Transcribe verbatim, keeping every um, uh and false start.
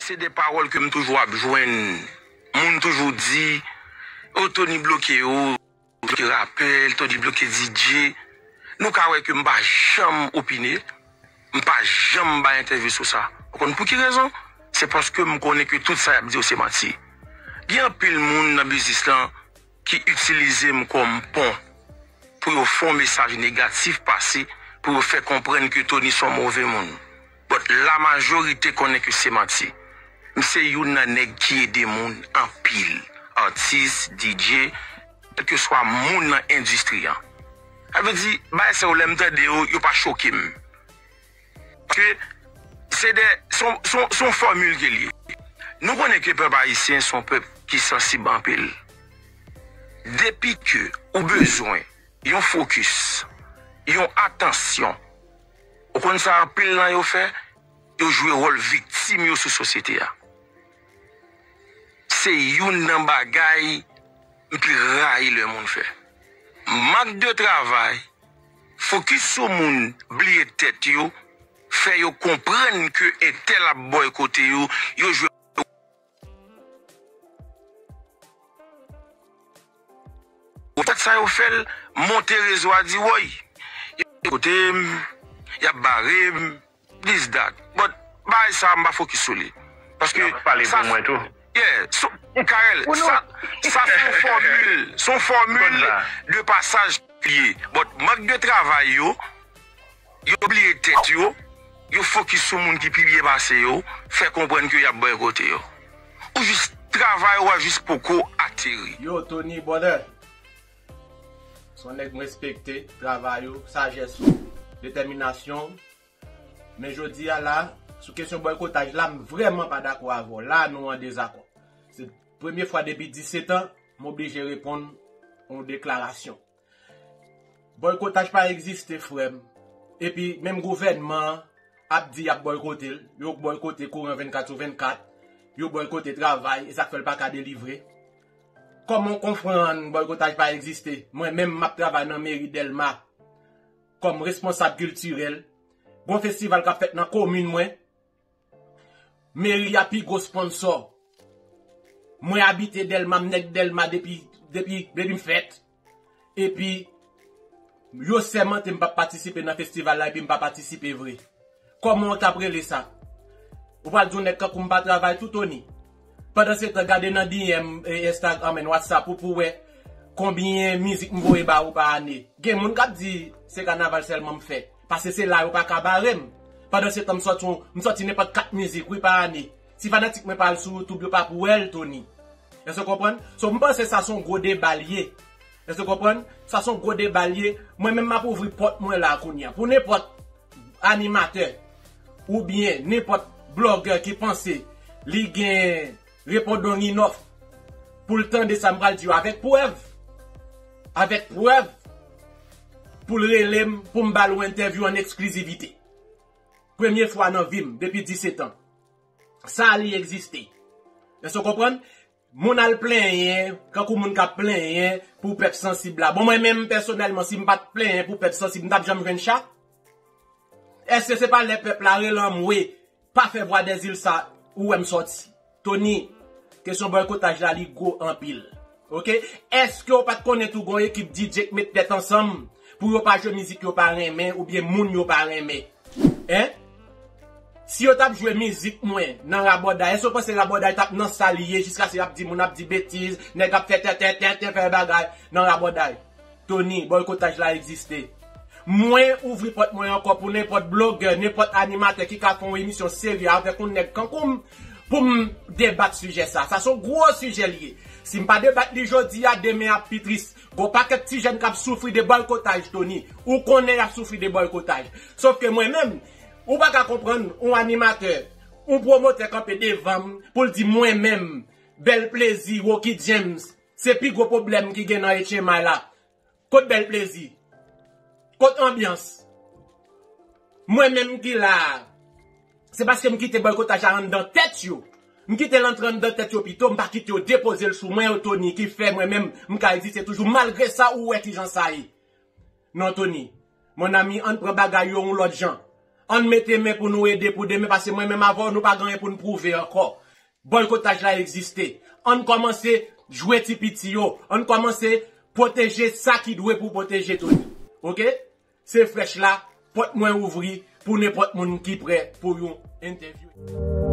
Se de pawòl ke m toujou ap jwenn. Moun toujou di, "O, Tony bloke yo, bloke rapè, Tony bloke D J." Nou ka wè ke m pa janm opine, m pa janm bay entèvyou sou sa. Ou konn pou ki rezon? Se paske m konnen ke tout sa y ap di yo se manti. Gen anpil moun nan biznis lan ki itilize m kòm pon pou yo fè yon mesaj negatif pase, pou yo fè konprann ke Tony se yon move moun. But la majorite konnen ke se manti. M se youn nan nèg ki ede moun anpil. Atis, D J, kèlkeswa moun nan endistri an. Sa vle di, bagay sa yo lè m tande yo, yo pa choke m. Paske se de, se yon, se yon, se yon fòmil ke l ye. Nou konnen ke pèp ayisyen se yon pèp ki sansib anpil. Depi ke ou bezwen yon fokis, yon atansyon, ou konn sa anpil nan yo fè? Yo jwe wòl viktim yo sou sosyete a. Se youn nan bagay m pi rayi lè moun fè. Mank de travay, fokis sou moun, bliye tèt yo, fè yo konprann ke entèl ap bòykote yo, yo jwe Ou tèt sa yo fè l monte rezo a di, woy, y ap kote m, y ap bare m, this, that. But bagay sa a, m pa fokis sou li. Paske y ap pale pou mwen tou. Yeah, so, Karel, sa, sa se yon fòmil, se yon fòmil de pasaj ki ye. But mank de travay yo, yo bliye tèt yo, yo fokis sou moun ki pi byen pase yo, fè konprann ke y ap bòykote yo. Ou jis travay ou a jis poko ateri. Yo, Tony, brother. Se yon nèg m respekte, travay ou, sajès ou, detèminasyon w. Men jodi a la, sou kesyon bòykotaj la, m vrèman pa dakò avè w. La, nou an dezakò. Se premye fwa depi disèt an, m oblije reponn yon deklarasyon. Bòykotaj pa egziste, frè m. Epi, menm gouvènman an ap di y ap bòykote l, yo bòykote kouran vennkat sou vennkat, yo bòykote travay, e sa k fè l pa ka delivre. Kòman w konprann bòykotaj pa egziste? Mwen menm, m ap travay nan meri Dèlma kòm responsab kiltirèl. Gon festival k ap fèt nan komin mwen. Meri a pi gwo sponsò. Mwen abite Dèlma, m nèg Dèlma depi, depi, depi m fèt. Epi, yo sèmante m p ap patisipe nan festival la, epi m pa patisipe vre. Kòman w t ap rele sa? Ou pral di yon nèg kankou m pa travay tou, Tony? Pandansetan, gade nan D M, e, Instagram and WhatsApp ou pou wè konbyen mizik m voye ba ou pa ane. Gen moun k ap di se kanaval sèlman m fè. Paske se la yo pa ka bare m. Pandansetan, m sòti, m sòti nenpòt kat mizik, wi, pa ane. Ti fanatik mwen pa al sou YouTube, yo p ap wè l, Tony. Èske w konprann? So, m panse sa se yon gwo deba l ye. Èske w konprann? Sa se yon gwo deba l ye. Mwen menm, m ap ouvri pòt mwen la kounye a. Pou nenpòt animatè oubyen nenpòt blogger ki panse li gen repondong inòf pou l tande sa m pral di yo avèk prèv, avèk prèv, pou l rele m, pou m ba l yon entèvyou an eksklizivite. Premye fwa nan vi m, depi disèt an. Sa li egziste. Èske w konprann? Moun al plenyen, kankou moun k ap plenyen pou pèp sansib la. Bon, mwen menm pèsonèlman, si m pa t plenyen pou pèp sansib, m t ap janm jwenn cha? Èske se pa lè pèp la rele anmwe, pa fè Vwadèzil sa, ou wè m sòti? Tony, kesyon bòykotaj la, li gwo anpil. Oke? Èske w pa t konnen tou gon ekip D J k met tèt ansanm pou yo pa jwe mizik yo pa renmen oubyen moun yo pa renmen? Hein? Si yo t ap jwe mizik mwen nan rabòday, èske w panse rabòday t ap nan sa li ye jiskaske y ap di moun ap di betiz, nèg ap fè tè, tè, tè, tè, fè bagay nan rabòday? Tony, bòykotaj la egziste. Mwen ouvri pòt mwen ankò pou nenpòt blogger, nenpòt animatè ki ka fè yon emisyon serye avèk yon nèg kankou m pou m debat sijè sa. Sa se yon gwo sijè li ye. Si m pa debat li jodi a, demen ap pi tris. Gon pakèt ti jèn k ap soufri de bòykotaj, Tony. Ou konnen y ap soufri de bòykotaj. Sòf ke mwen menm, ou pa ka konprann yon animatè, yon pwomotè kanpe devan m pou l di mwen menm, Bèl Plezi, Rocky James, se pi gwo pwoblèm ki gen nan H M I la. Kot Bèl Plezi? Kot anbyans? Mwen menm ki la a, se paske m kite bòykotaj la anndan tèt yo. M kite l antre anndan tèt yo pito, m pa kite yo depoze l sou mwen, yo Tony, ki fè mwen menm, m ka egziste toujou, malgre sa, ou wè kijan sa ye. Non, Tony. Mon ami, ann pran bagay yo yon lòt jan. Ann mete men pou nou ede pou demen, paske mwen menm avè w, nou pa gen anyen pou n pwouve ankò. Bòykotaj la egziste. Ann kòmanse jwe ti piti yo. Ann kòmanse pwoteje sa ki dwe pou pwoteje, Tony. Oke? Se frèch la, pòt mwen ouvri pou nenpòt moun ki prè pou yon entèvyou.